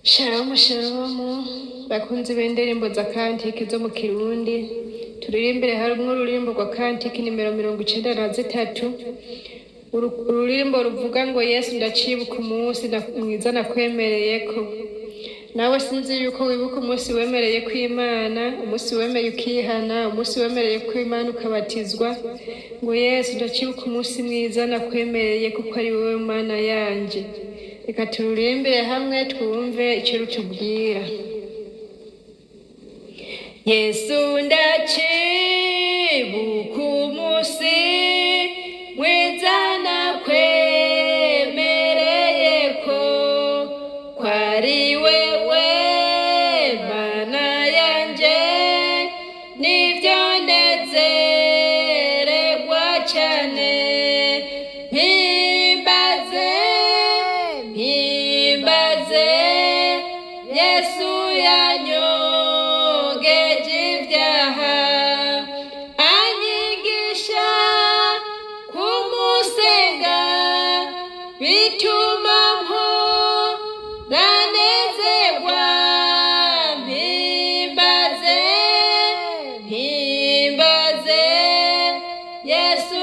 Shalom shalom, bakunzi b'indirimbo za kantike zo mu Kirundi. Turirimbire harimwo ururimbo rwa kantike nimero 93, ururimbo ruvuga ngo "Yesu ndacibuka umunsi mwiza nakwemereyeko." Nawe sinzi yuko wibuka umunsi wemereye ko Imana, umunsi wemeye ukihana, umunsi wemereye ko Imana ukabatizwa. Ngo "Yesu ndacibuka umunsi mwiza nakwemereye kuko ari wowe Mana yanje." Reka tururimbire hamwe twumve icyo rutubwira. Yesu ndacibuka umunsi mwiza nakwemereyeko, kwari wewe Mana yanje, nivyo nezererwa cane. Mpimbaze, mpimbaze Yesu yanyogeje ibyaha, anyigisha kumusenga, bituma mpora nezerwa. Mpimbaze, mpimbaze Yesu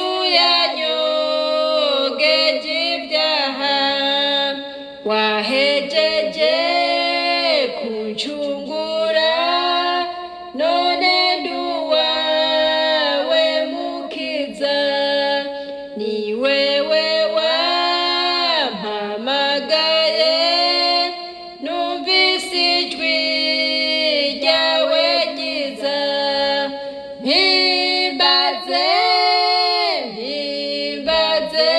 yanyogeje ibyaha. Wahejeje kuncungura, none nduwawe Mukiza. Ni wewe wampamagaye, numvise ijwi ryawe ryiza. Mpimbaze, mpimbaze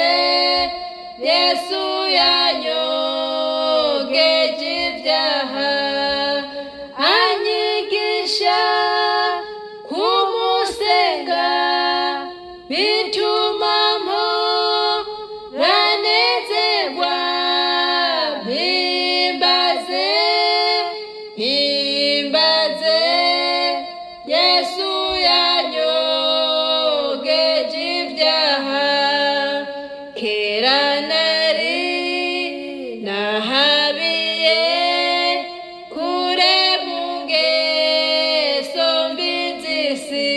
Yesu yanyogeje ibyaha, anyigisha kumusenga, bituma mpora nezerwa. Mpimbaze, mpimbaze Yesu yanyogeje ibyaha. Kera nari nahabiye kure mu ngeso mbi z'isi,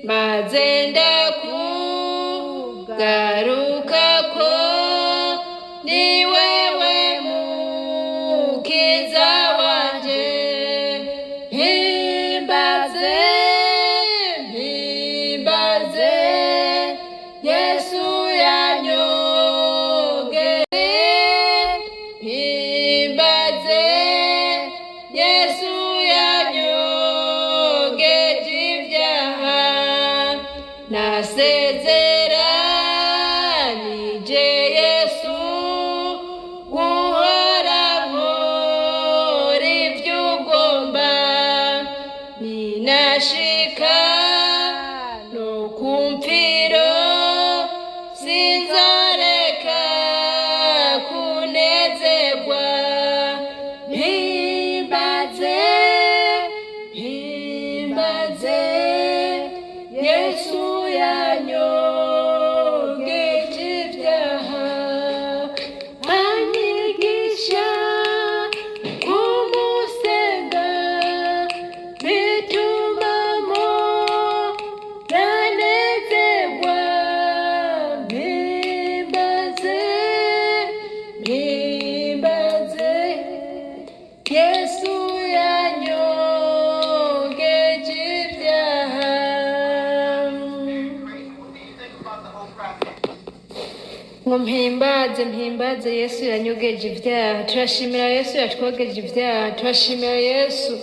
maze ndakugarukako, ni wewe Mukiza wanje. Mpimbaze, mpimbaze Yesu yanyogeje. Mpimbaze Yesu yanyogeje ibyaha. Nasezeranije Yesu guhora nkora ibyo ugomba, ninashika no kumfiro sinzoreka kunezerwa. Mpimbaze, mpimbaze Yesu yanyogeje ibyaha, anyigisha kumusenga, bituma mpora nezerwa. Mpimbaze, mpimbaze Yesu yanyogeje ibyaha. What do you think about the whole process? Ngo mpimbaze, mpimbaze Yesu yanyogeje ibyaha. Turashimira Yesu yatwogeje ibyaha. Turashimira Yesu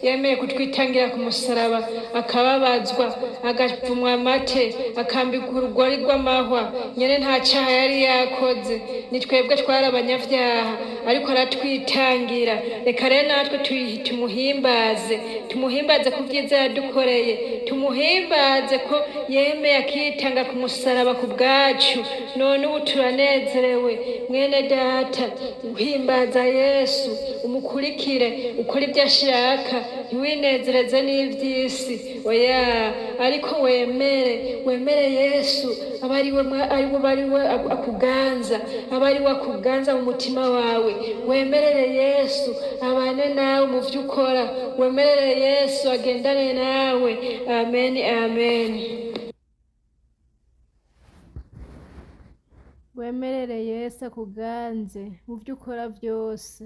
yemeye kutwitangira ku musaraba, akababazwa, agapfumwa amate, akambikwa urugori rw'amahwa. Nyene nta caha yari yakoze, ni twebwe twari abanyavyaha, ariko aratwitangira. Reka rero natwe tumuhimbaze, tumuhimbaze ku vyiza yadukoreye, tumuhimbaze ko yemeye akitanga ku musaraba ku bwacu. None ubu turanezerewe. Mwene data, uhimbaza Yesu, umukurikire, ukore ibyo ashaka. Ntiwinezereze n'ivy'isi, oya, ariko wemere, wemere Yesu aba ari we, ari we, ari we akuganza, aba ari we akuganza mu mutima wawe. Wemerere Yesu abane nawe mu vyo ukora, wemerere Yesu agendane nawe. Amen, amen. Wemerere Yesu akuganze mu vyo ukora vyose.